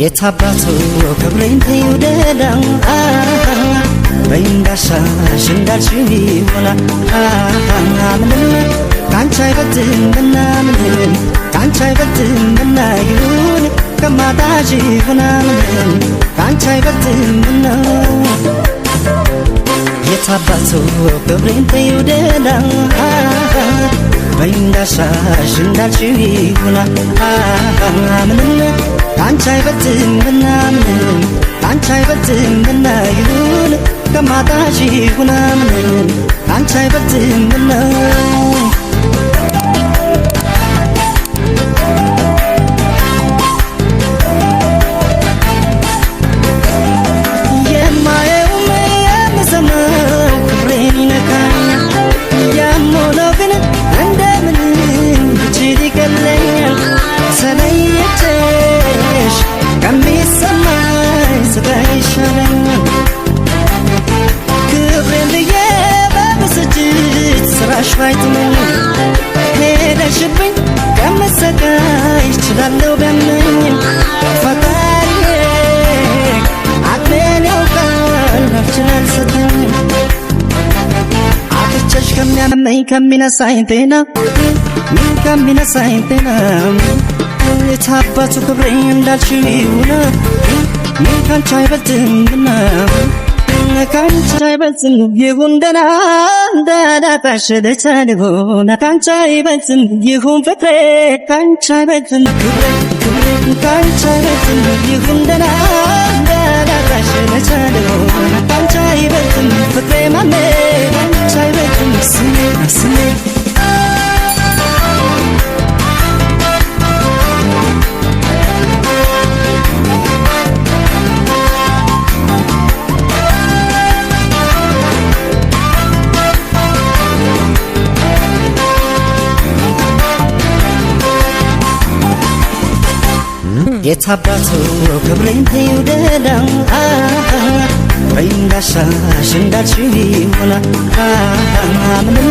የታባቱ ክብሬን ተይው ደህና በይ እንዳሻሽ እንዳልሽው ይሆና ምንም ካንቺ አይበልጥምና ምንም ካንቺ አይበልጥምና ይሁን ከማጣሽ ይሁና ምንም ካንቺ አይበልጥምና የታባቱ ክብሬን ተይው ደህና በይ እንዳሻሽ እንዳልሽው ይሁና ምንም ካንቺ አይበልጥምና ምንም ካንቺ አይበልጥምና ይሁን ከማጣሽ ይሁና ምንም ካንቺ አይበልጥምና የማየውም የምሰማው ክብሬን ይነካኛል ያም ሆኖ ግን እንደምንም ብችል ይቀለኛል ተለይቼሽ ከሚሰማኝ ስቃይ ይሻለኛል ክብሬን ብዬ በብስጭት ስራሽ ባይጥመኝ ሄደሽብኝ ከምሰቃይ እችላለሁ ቢያመኝም ፈጣሪዬ አቅሜን ያውቃል አልችል አልሰጠኝም አጥቼሽ ከሚያመኝ ከሚነሳኝ ጤና ከሚነሳኝ ጤና የታባቱ ክብሬ እንዳልሽው ይሁን ካንቺ አይበልጥምና ካንቺ አይበልጥም ይሁን ደህና እንዳላጣሽ ልቻልሆን ካንቺ አይበልጥም ይሁን ፍቅሬ ካንቺ አይበልጥም ክብሬ ክብሬ ካንቺ አይበልጥም ይሁን ደህና እንዳላጣሽ ልቻልሆን ካንቺ አይበልጥም ፍቅሬ ማሜ ካንቺ አይበልጥም ስሜ ስሜ የታባቱ ክብሬን ተይው ደህና በይ እንዳሻሽ እንዳልሽው ይሁና ምንም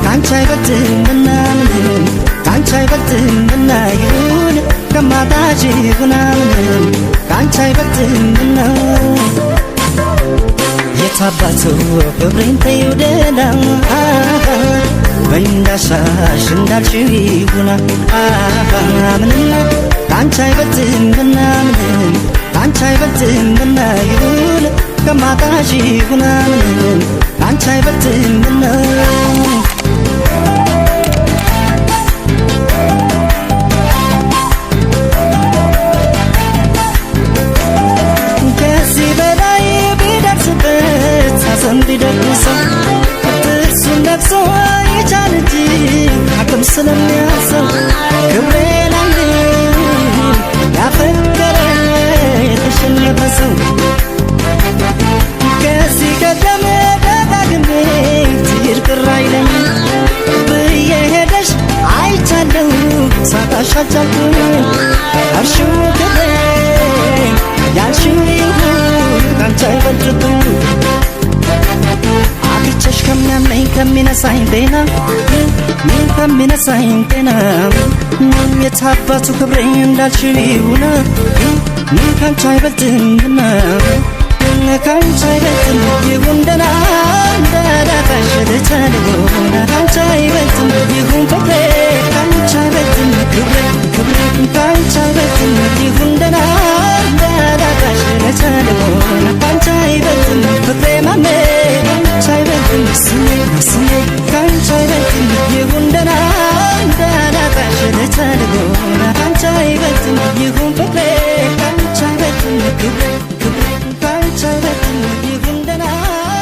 ካንቺ አይበልጥምና ምንም ካንቺ አይበልጥምና ይሁን ከማጣሽ ይሁና ምንም ካንቺ አይበልጥምና የታባቱ ክብሬን ተይው ደህና በይ እንዳሻሽ እንዳልሽው ይሁና ምንም ካንቺ አይበልጥምና ምንም ካንቺ አይበልጥምና ይሁን ከማጣሽ ይሁና ምንም ካንቺ አይበልጥምና ከዚህ በላይ ቢደርስበት ሐዘን ቢደግሰው ጥርሱን ነክሶ ይቻል እንጂ አቅም ስለሚያሰው ክብሬን አንድም ያፈቀረ የተሸነፈ ሰው ከዚህ ቀደም ደጋግሜ ትሂድ ቅር አይለኝም ብዬ ሄደሽ አይቻለሁ ሳጣሽ አልቻልኩም እርሺው ክብሬን ያልሽው ይሁን ካንቺ አይበልጥብኝ አጥቼሽ ከሚያመኝ ከሚነሳኝ ጤና ከሚነሳኝ ጤና የታባቱ ክብሬ እንዳልሽው ይሁን ካንቺ አይበልጥምና ካንቺ አይበልጥም ይሁን ደህና እንዳላጣሽ ልቻልሆን ካንቺ አይበልጥም ይሁን ፍቅሬ ካንቺ አይበልጥም ክብሬ ክብሬ ካንቺ አይበልጥም ይሁን ደህና እንዳላጣሽ ልቻልሆን ካንቺ አይበልጥም ፍቅሬ ማሜ ካንቺ አይበልጥም ስሜ ስሜ ካንቺ አይበልጥም ይሁን ደህና እንዳላጣሽ ልቻልሆን ካንቺ አይበልጥም ይሁን ፍቅሬ ካንቺ አይበልጥም ክብሬ ክብሬ ካንቺ አይበልጥም ይሁን ደህና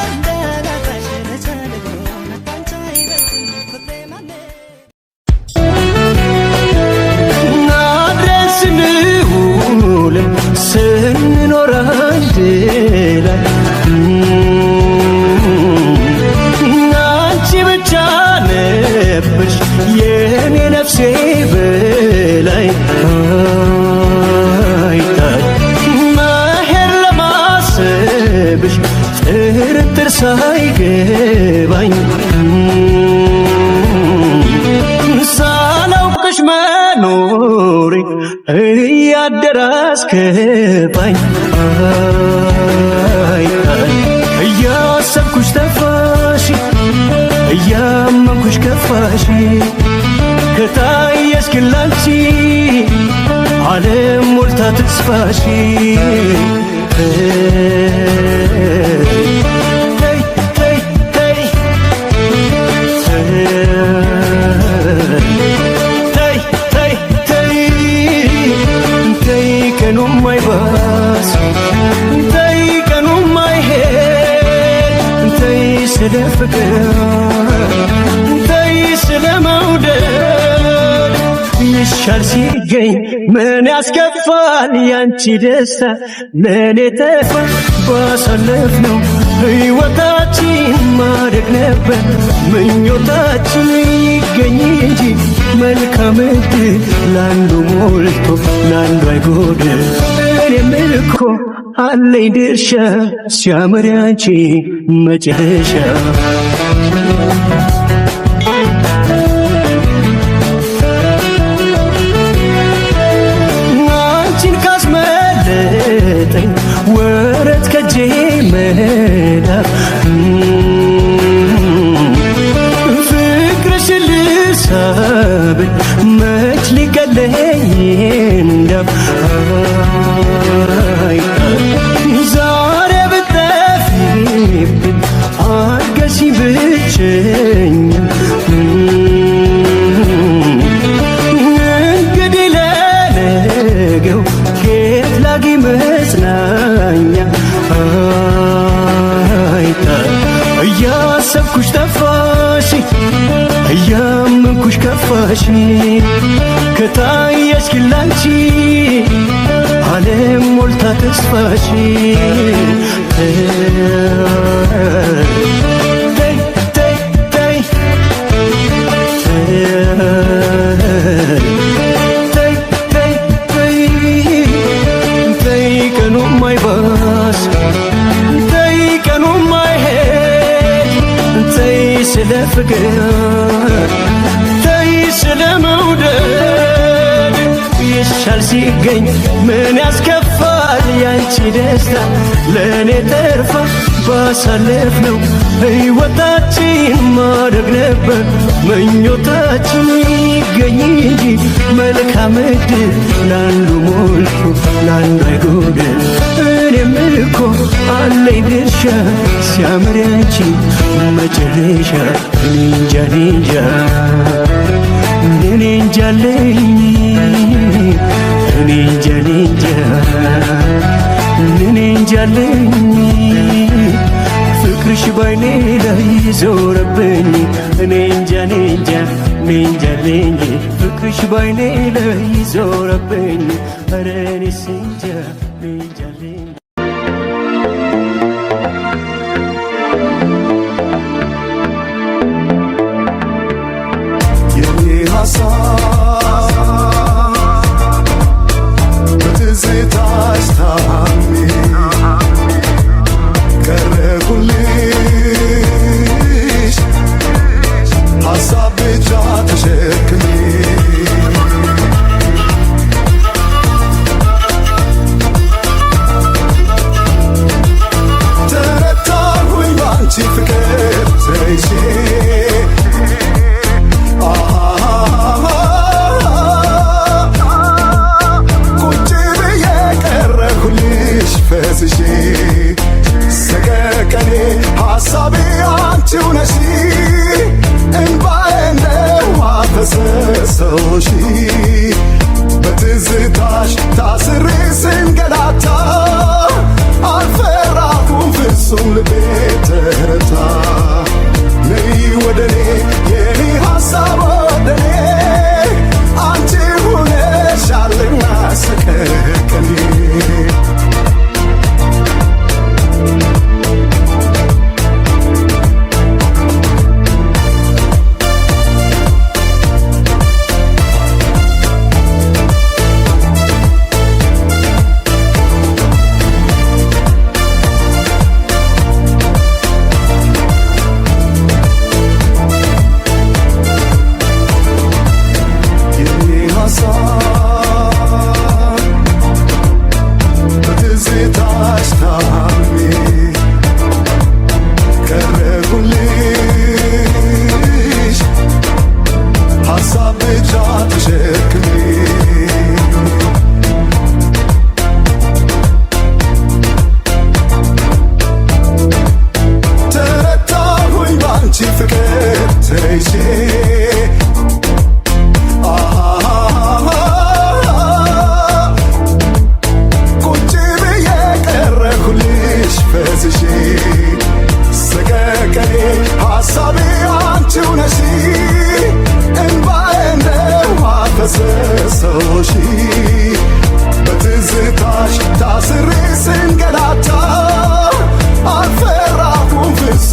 እንዳላጣሽ ልቻልሆን ካንቺ አይበልጥም ፍቅሬ ማሜ አብረን ስንውል ስንኖር አንድ ላይ አንቺ ብቻ ነበርሽ የኔ ነፍሴ በላይ አይታይ መሄድ ለማሰብሽ ጥርጥር ሳይገባኝ ሳላውቅሽ መኖሬ እያደረ አስከፋኝ። ሳይገባኝ አይ እያሰብኩሽ ጠፋሽ እያመንኩሽ ከፋሽ ከታየሽ ግን ላንቺ ዓለም ሞልታ ተስፋሽ ተይ ተይ ተይ ተይ ተይ ተይ ተይ ቀኑም አይባስ ተይ ቀኑም አይሄድ ተይ ስለ ፍቅር ተይ ስለ መውደድ ይሻል ሲገኝ ምን ያስከፋል ያንቺ ደስታ ለእኔ ተፋ ባሳለፍነው ሕይወታችን ማደግ ነበር ምኞታችን ይገኝ እንጂ መልካም ዕድል ለአንዱ ሞልቶ ለአንዱ አይጎድል። እኔም እኮ አለኝ ድርሻ ሲያምር ያንቺ መጨረሻ። አንቺን ካስመለጠኝ ወረት ከጄ መዳፍ ፍቅርሽን ልሳብል መች ሊቀለኝ እንዳፍ አይ ዛሬ ብጠፊብኝ አገሺ ብቸኛ እንግዲህ ለነገው ከየት ላግኝ መጽናኛ አይ እያሰብኩሽ ጠፋሽ እያመንኩሽ ከፋሽ ከታየሽ ግን ላንቺ ዓለም ሞልታ ተስፋሽ ተይ ተይ ተይ ተይ ተይ ተይ ተይ ቀኑም አይባስ ተይ ቀኑም አይሄድ ተይ ስለ ፍቅር ተይ ስለ መውደድ ይሻል ሲገኝ ምን ያስከፋል ያንቺ ደስታ ለእኔ ተርፋ ባሳለፍነው ሕይወታችን ማደግ ነበር ምኞታችን ይገኝ እንጂ መልካም ዕድል ለአንዱ ሞልቶ ለአንዱ አይጎድል። እኔም እኮ አለኝ ድርሻ ሲያምር ያንቺ መጨረሻ። እኔ እንጃ እኔ እንጃ እኔ እንጃ አለኝ እኔ እንጃ እኔ እንጃ እኔ እንጃ አለኝ ፍቅርሽ ባይኔ ላይ ዞረብኝ እኔ እንጃ እኔ እንጃ እኔ እንጃ አለኝ ፍቅርሽ ባይኔ ላይ ዞረብኝ ኧረ እኔስ እንጃ እኔ እንጃ አለኝ። የኔ ሀሳብ በትዝታሽ ታምሜ ቀረሁልሽ ሀሳብ ብቻ ተሸክሜ ተረታሁኝ ባንቺ ፍቅር ተይዤ ቁጭ ብዬ ቀረሁልሽ ፈዝዤ ሰቀቀኔ ሐሳቤ አንቺው ነሽ እንባዬ እንደ ውሃ ፈሰሰሽ በትዝታሽ ታስሬ ስንገላታ አልፈራሁም ፍጹም ልቤ ተረታ ነይ ወደኔ የኔ ሐሳብ ወደኔ አንቺ ሆነሻልና ሰቀቀኔ።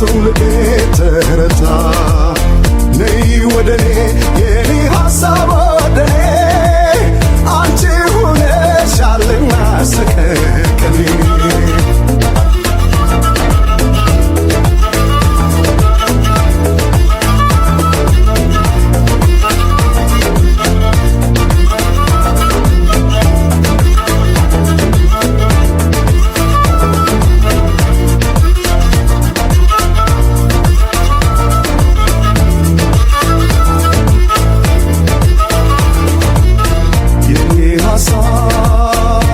ፍጹም ልቤ ተረታ። ነይ ወደኔ የኔ ሐሳብ ወደኔ፣ አንቺ ሆነሻልና ሰቀቀኔ። የኔ ሐሳብ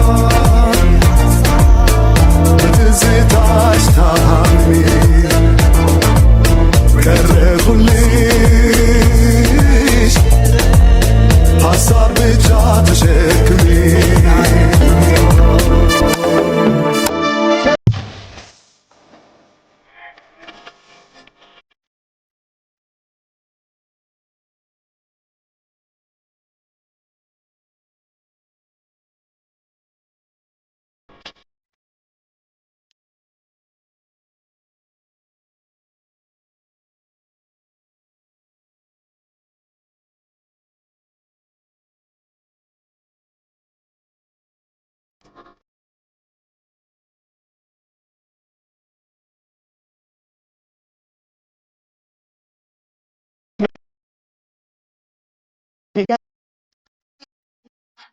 በትዝታሽ ታምሜ ቀረሁልሽ ሐሳብ ብቻ ተሸክሜ።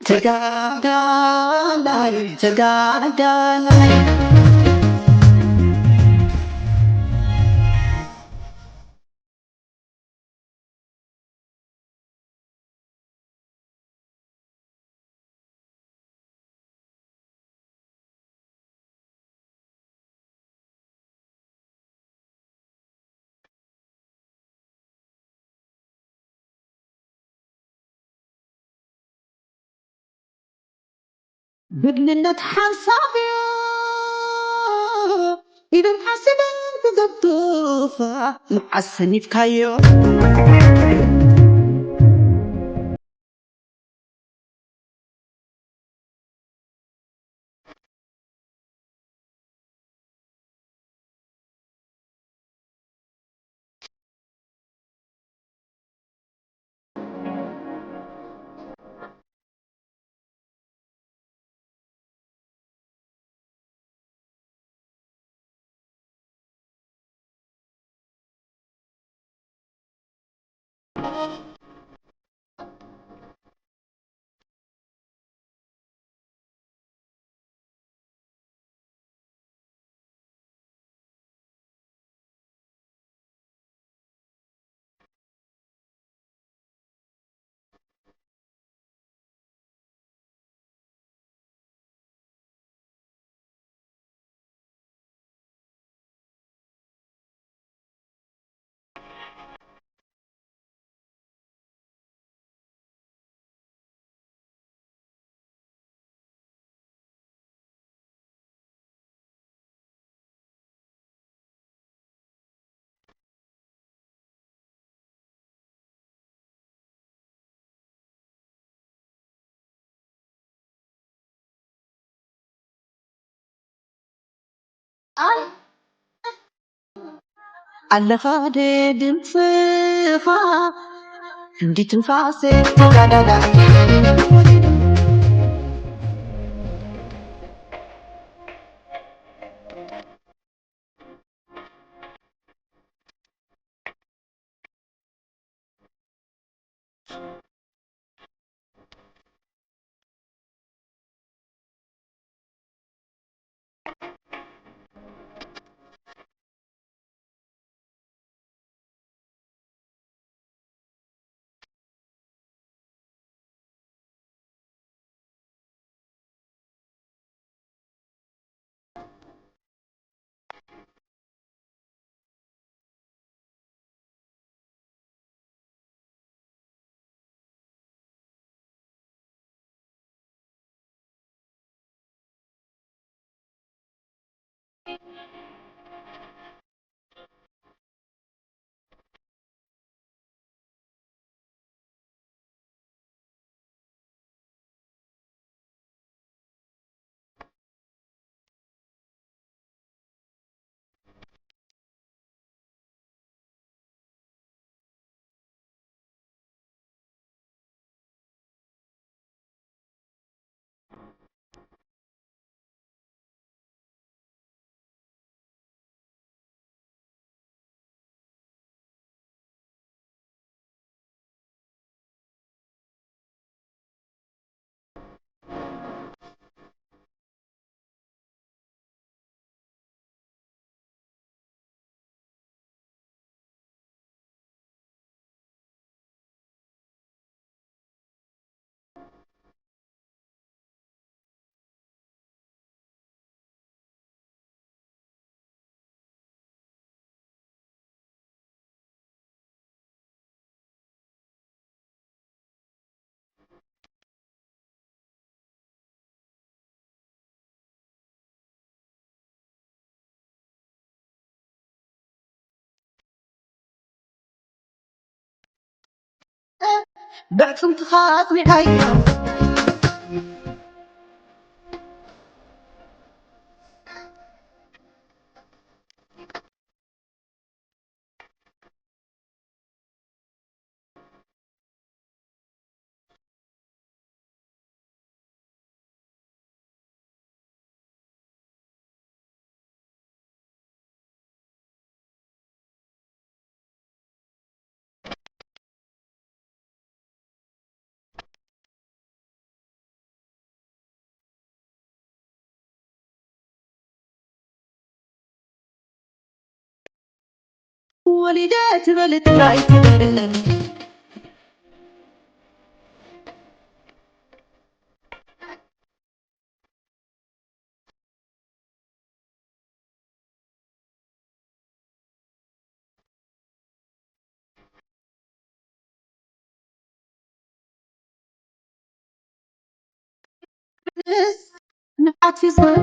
ተጋዳላይ ተጋዳላይ። ብግንነት ሓንሳብ ኢደን ሓሲበ ክገብቱኻ መዓስ ሰኒፍካዮ? ኣለኻ ደ ድምፅኻ እንዲ ትንፋሴ ተጋዳላይ። ብዕፅምትኻ ኣፅኒዕካዮ። ወሊደ ትበል ጥራይ ትበል፣ ንብዓት ይፅእ።